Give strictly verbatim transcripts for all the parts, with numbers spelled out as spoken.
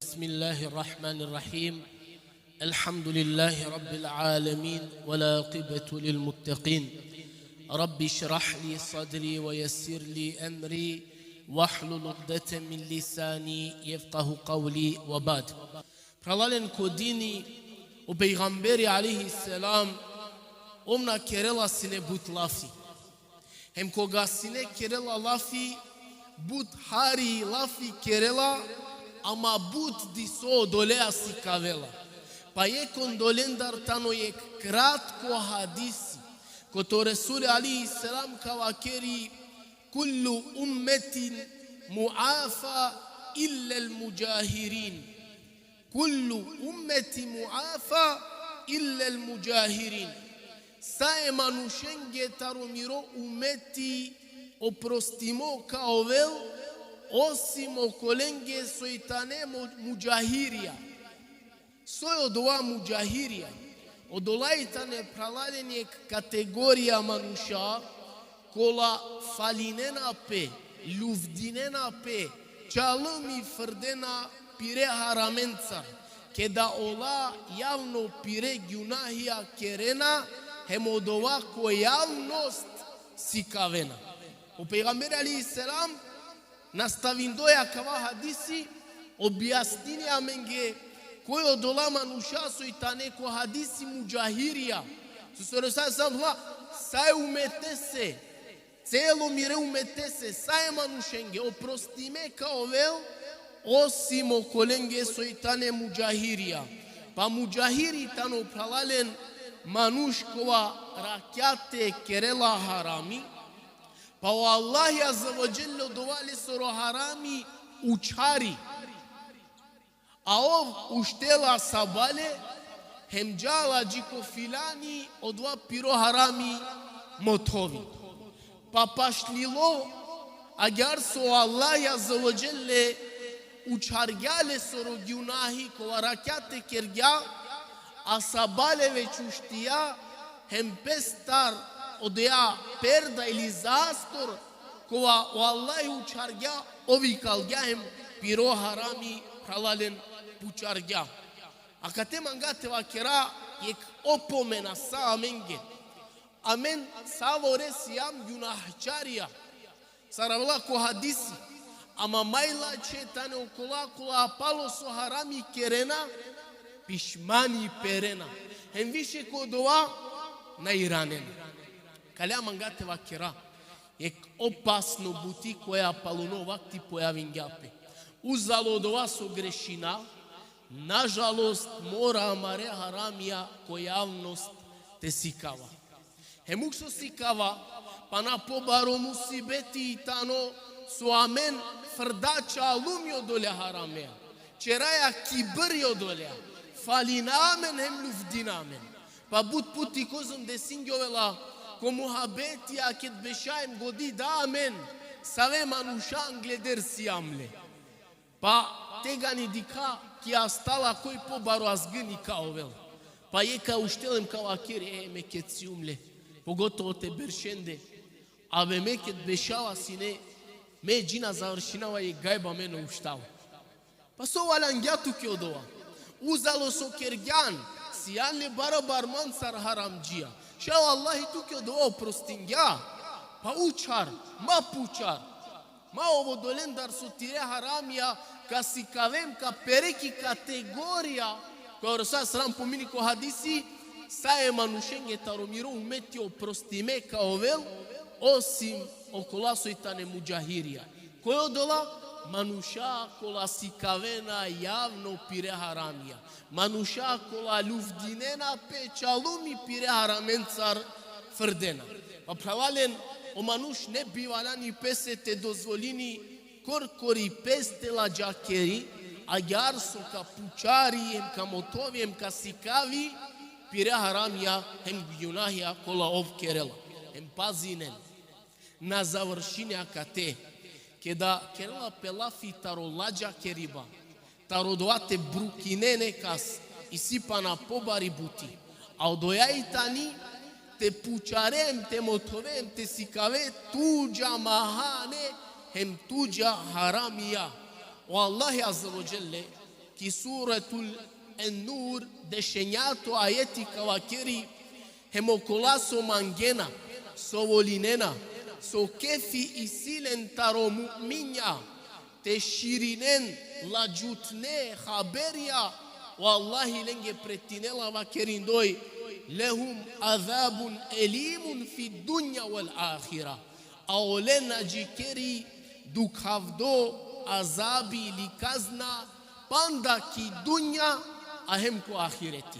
بسم الله الرحمن الرحيم. الحمد لله رب العالمين، والعاقبة للمتقين. رب اشرح لي صدري ويسر لي أمري واحلل عقدة من لساني يفقه قولي وبعد. Phralalen ko dini, o pejgamberi alejhi selam, ov na kerela sine but lafi. Hem koga sine kerela lafi, but hari lafi kerela, ama but diso odolea sikavela. Pa jekh odolendar tano jekh kratko hadisi, kote o Resul alejhi selam ka vakeri: كل أمتي معافى إلا المجاهرين. كل أمتي معافى إلا المجاهرين. Sa e manušenge taro miro umeti oprostimo ka ovel, osim okolenge soj tane mo-, mudžahirija. Soj odova mudžahirija? Odola i tane, phralalen, jekh kategorija manuša, kola falinena pe, luvdinena pe, čalumi frdena pire haramencar, keda ola javno pire gjunahija kerena, hem odova ko javnost sikavena. O pejgamberi alejhi selam nastavindoja kava hadisi, objasnini amenge koj odola manuša soj tane ko hadisi mudžahirija. So, so Resul selam, sa e umetese, celo mire umetese, sa e manušenge oprostime ka ovel, osim okolenge soj tane mudžahirija. Pa mudžahiri tano, phralalen, manuš kova rakjate kerela harami, pa o Allahi azze ve dželle odova lesoro harami učhari. A ov uštela sabale, hem džala dži ko filani, odova piro harami mothovi. Pa pašljilo, agjaar so o Allahi azze ve dželle učhargja lesoro gjunahi kova rakjate kergja, a sabale već uštija, hem pestar odoja perda ili zastor kova o Allahi učhargja, ov ikalgja hem piro harami, phralalen, pučargja. Akate manga te vakera jekh opomena sa amenge. Amen savore sijam gjunahčarija. Sar avela ko hadisi. Ama majlačhe tane okola kola palo so harami kerena, pišmani perena. Hem više ko dova na iranena. Kalea manga te vakera jekh opasno buti koja paluno vakti pojavingja pe. Uzalo odova so grešina, nažalost, mora amare haramija ko javnost te sikava. Hem ukh so sikava, pana pobaro musibeti i tano so amen frda čalumi odolea haramea. Čeraja kibri odolea. Falina amen hem luvdina amen. Pa but puti kozom desingjovela ko muhabetija, ked beša hem godi da amen save manuša angleder sijam le. Pa tegani dikha ki astala koj pobaro azgini ka ovel. Pa jekh ka uštel hem ka vakeri: e, me ked sijum le, pogotovo te beršende. Abe me ked bešava sine, me dži na završinava jekh gajba, me na uštava. Pa so valjangja tuke odova? Uzalo so kergjan, sijan le barabar mancar haramdžija. Šaj o Allahi tuke odova oprostingja. Pa učhar, ma pučar. Ma ov odolendar so tire haramija ka sikave hem ka pere ki kategorija, koja o Resul sram pomini ko hadisi, sa e manušenge taro miro umeti oprostime ka ovel, osim okola soj tane mudžahirija. Koj odola? Manuša kola sikavena javno pire haramija. Manuša kola luvdinena pe čalumi pire haramencar frdena. Pa phralalen, o manuš ne bi valjani pese te dozvolini korkori pes te ladžakeri, agjaar so ka pučari, hem ka mothovi, hem ka sikavi pire haramija, hem gjunahija kola ov kerela. Hem pazinen. Na završini akate. Keda kerela pe lafi taro ladžakeriba, taro dova te brukine nekas, isi pana pobari buti. A odoja i tani te pučare hem te mothove hem te sikave tuđa mahane hem tuđa haramija. O Allahi azze ve dželle Ki Suretul En-Nur, dešenjato ajeti ka vakeri: hem okola so mangena, so volinena, so kefi isi len taro mu'minja, te širinen ladžutne haberja, o Allahi lenge pretinela vakerindoj: "Lehum azabun elimun fi dunja vel ahira." A olen adžikeri dukhavdo azabi ili kazna, panda ki dunja, a hem ko ahireti.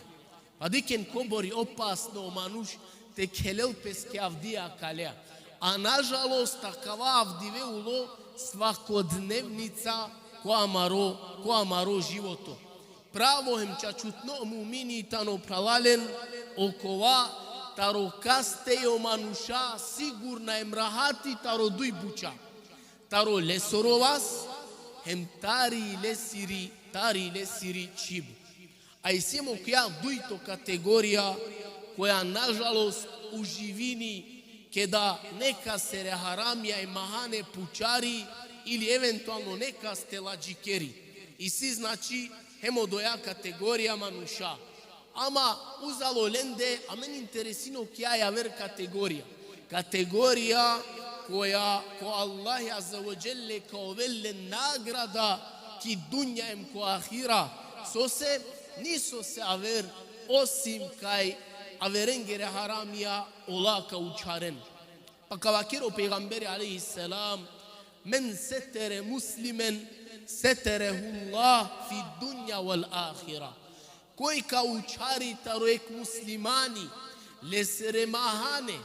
Pa dikhen kobor i opasno o manuš te khelel peske avdive akalea. A nažalost, akava avdive ulo svakodnevnica ko amaro, ko amaro životo. Pravo hem čačutno mumini tano, phralalen, okova taro kaste i o manuša sigurna hem rahati taro duj buča: taro lesoro vas, hem tari lesiri, tari lesiri čhib. A isi hem okoja dujto kategorija, koja nažalost uživini keda nekasere haramija i mahane pučari ili eventualno nekaste ladžikeri. Isi, znači, hem odoja kategorija manuša. Ama uzalo lende, amen interesini okoja javer kategorija. Kategorija koja ko Allahi Azze ve Dželle ka ovel len nagrada ki dunja hem ko ahira. Sose? Ni sose aver, osim kaj averengere haramija ola ka učharen. Pa ka vakeri o pejgamberi alejhi selam: "Men setere muslimen, seterehu Allah fi dunja vel ahira." Koj ka učhari taro jekh muslimani lesere mahane,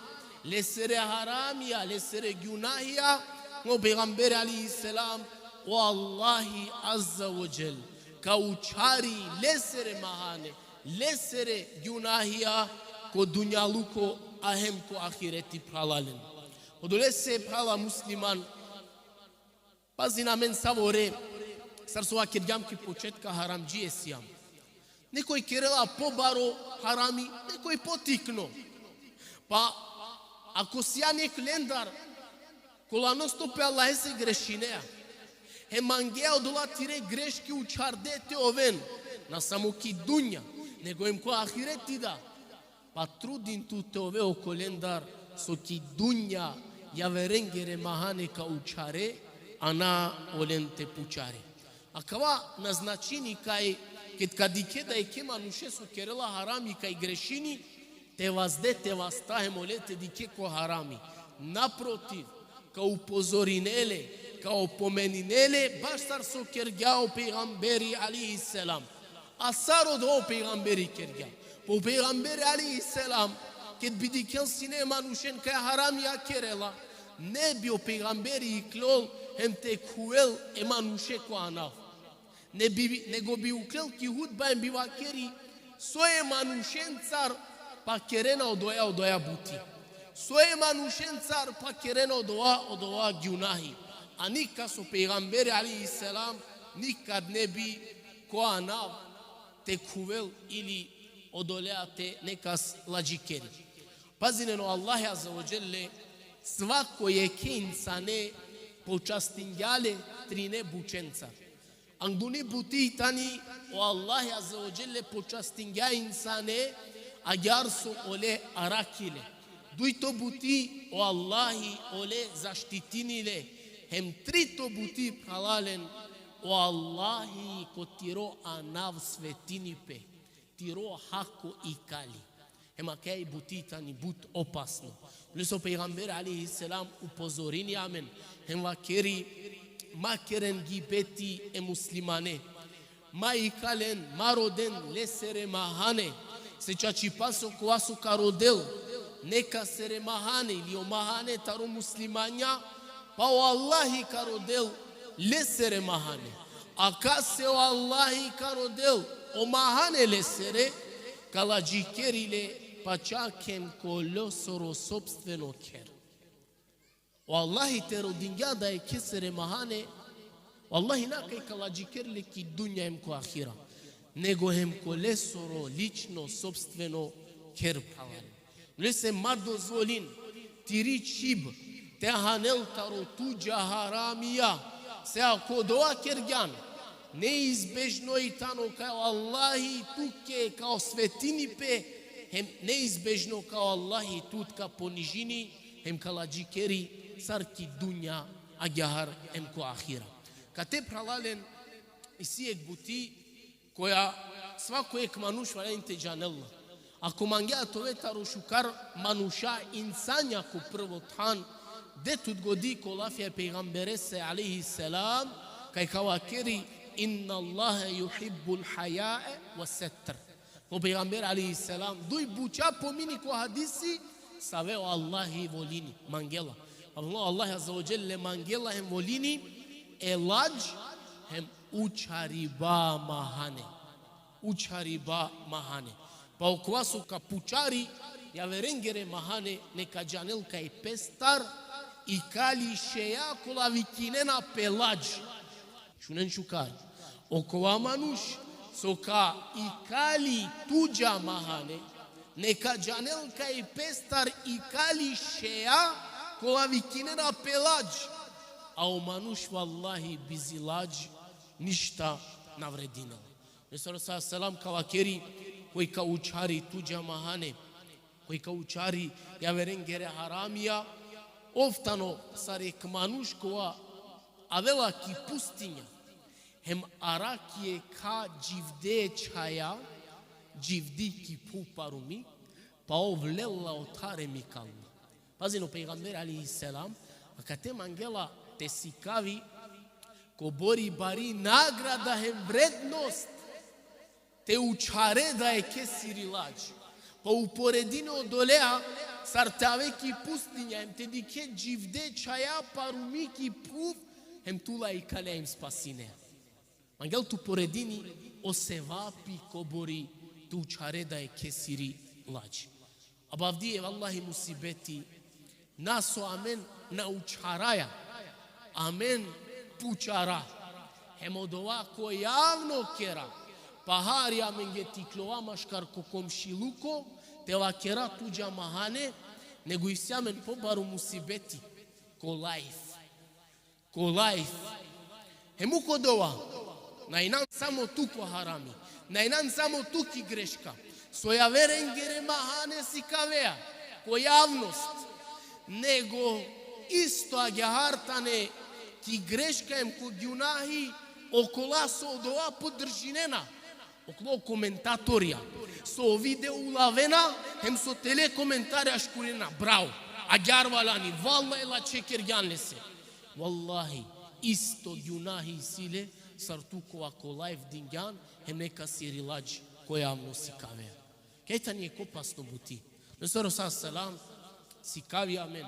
lesere haramija, lesere gjunahija, o pejgamberi alejhi selam, o Allahi Azze ve Dželle ka učhari lesere mahane, lesere gjunahija ko dunjaluko, a hem ko ahireti, phralalen. Odolese, phrala musliman, pazin amen savore, sar so vakergjam ki početka, haramdžije sijam. Nekoj kerela pobaro harami, nekoj potikno. Pa ako sijan jekh lendar, kola non stop e Allahese grešinea, hem mangea odola tire greške učharde te oven, na samo ki dunja, nego hem ko ahireti da. Pa trudin tu te ove okolendar so ki dunja javerengere mahane ka učhare, a na olen te pučare. Akava na značini kaj ked ka dikhe da jekhe manuše so kerela harami kaj grešini, te vazde, te vasta hem ole te dikhe ko harami. Naprotiv, ka upozorine le, ka opomenine le, baš sar so kergja o pejgamberi alejhi selam. A sar odova o pejgamberi kergja? Pa o pejgamberi alejhi selam, ked bi dikhel sine manušen kaj haramija kerela, ne bi o pejgamberi iklol hem te khuvel e manuše ko anav. Ne bi, nego bi uklel ki hutba hem bi vakeri so e manušencar pa kerena odoja, odoja buti. So e manušencar pa kerena odova, odova gjunahi. A nikas o pejgamberi alejhi selam nikad ne bi ko anav te khuvel ili odolea te nekas ladžikeri. Pazinen, o Allahi Azze ve Dželle svako jekhe insane počastingja le trine bučencar. Anguni buti tani, o Allahi Azze ve Dželle počastingja insane agjaar so ole arakhi le. Dujto buti, o Allahi ole zaštitini le. Hem trito buti, phralalen, o Allahi ko tiro anav svetini pe, tiro hako ikali. Hem akaja i buti tani but opasno. Odolese o pejgamberi alejhi selam upozorini amen, hem vakeri: Ma keren gibeti e muslimane. Ma ikalen, ma roden lesere mahane. Se čačipaso kova so ka rodel nekasere mahane ili o mahane taro muslimanja, pa o Allahi ka rodel lesere mahane. A kase o Allahi ka rodel o mahane lesere, ka ladžikeri le pa čak hem ko lesoro sopstveno kher. O Allahi te rodingja da jekhesere mahane, o Allahi na kaj ka ladžikeri le ki dunja hem ko ahira, nego hem ko lesoro lično, sopstveno kher, phralalen. Odolese ma dozvolin tiri čhib te hanel taro tuđa haramija, se ako dova kergjan, Neizbežno i tano kaj o Allahi tuke ka osvetini pe, hem neizbežno kaj o Allahi tut ka ponižini, hem ka ladžikeri sar ki dunja agjaar hem ko ahira. Kate phralalen isi jekh buti koja svako jekh manuš valjani te džanel la. Ako mangea te ove taro šukar manuša, insanja, ko prvo than, de tut godi ko lafija e pejgamberese alejhi selam, kaj ka vakeri: "Inna Allahe juhibbul hajae ve setr." O pejgamber alejhi selam duj buča pomini ko hadisi save o Allahi volini, mangela. Avno Allah azze ve dželle mangela hem volini e ladž hem učhariba mahane. Učhariba mahane. Pa okova so ka pučari javerengere mahane, neka džanel kaj pestar ikali šeja kola vikinena pe ladž. Šunen šukar. Okova manuš so ka ikali tuđa mahane, neka džanel kaj pestar ikali šeja kola vikinena pe ladž. A o manuš, vallahi, bizi ladž ništa na vredinel. Mesar sa selam ka vakeri: koj ka učhari tuđa mahane, koj ka učhari javerengere haramija, ov tano sar jekh manuš kova avela ki pustinja, hem arakhi kha dživde čhaja, dživdi ki phuv parumi, pa ov lela othar hem ikal la. Pazin, o pejgamber alejhi selam akate mangela te sikavi kobori bari nagrada hem vrednost te učhare da jekhesiri ladž. Pa uporedini odolea sar te ave ki pustinja hem te dikhe dživde čhaja parumi ki phuv, hem tu la ikalea hem spasinea. Mangel te uporedini o sevapi kobori te učhare da jekhesiri ladž. Abavdi e vallahi musibeti, na so amen na učharaja, amen pučara. Hem odova ko javno kera, pa hari amenge te iklova maškar ko komšiluko, te vakera tuđa mahane, nego isi amen pobaro musibeti ko lajf. Ko lajf. Hem uk odova, na inan samo tu ko harami, na inan samo tu ki greška, so javerengere mahane sikavea ko javnost, nego isto agjaar tane ki greška hem ko gjunahi okola so odova podržinena. Oklo komentatorja, so o video ulavena, hem so tele komentarja škrinena: "Bravo, agjaar valjani, vallahi lačhe kergjan lese." Vallahi, isto gjunahi isi le sar tu kova ko lajf dingjan, hem nekasiri ladž ko javno sikavea. Kaj tani jekh opasno buti. Mesar sa selam sikavi amen,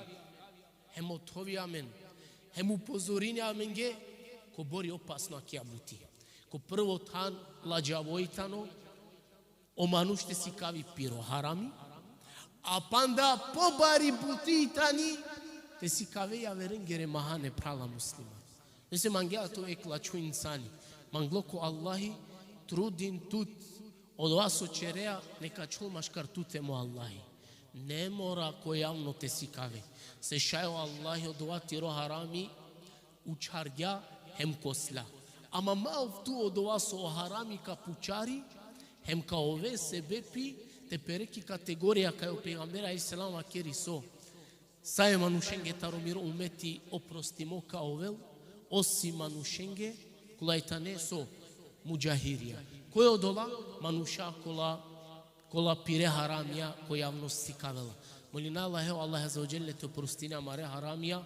hem mothovi amen, hem upozorini amenge kobori opasno akija buti. Ko prvo than, ladžavo i tano o manuš te sikavi piro harami, a panda pobari buti tani te sikave javerengere mahane, phrala musliman. Nese mangea te ove jekh lačho insani, manglo ko Allahi: "Trudin tut, odova so ćerea neka ačhol maškar tut hem o Allahi. Ne mora ko javno te sikave." Se šaj o Allahi odova tiro harami učhargja hem kosla. Ama ma ov tu odova so o harami ka pučari, hem ka ove sebepi te pere ki kategorija kaj o pejgamber alejhi selam vakeri so: "Sa e manušenge taro miro umeti oprostimo ka ovel, osim manušenge kola i tane so mudžahirija." Koj odola? Manuša kola, kola pire haramija ko javno sikavela. Molina Allahe, o Allah azze ve dželle te oprostini amare haramija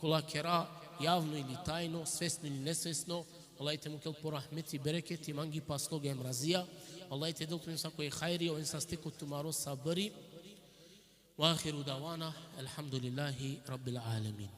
kola kera javno ili tajno, svesno ili nesvesno. Allah te mukel po rahmeti, bereketi, mangi pasloga hem razija. Allah te del tumen sakoj hajri, oven saste ko tumaro sabri. Ve ahiru davana, elhamdulillahi rabbil alemin.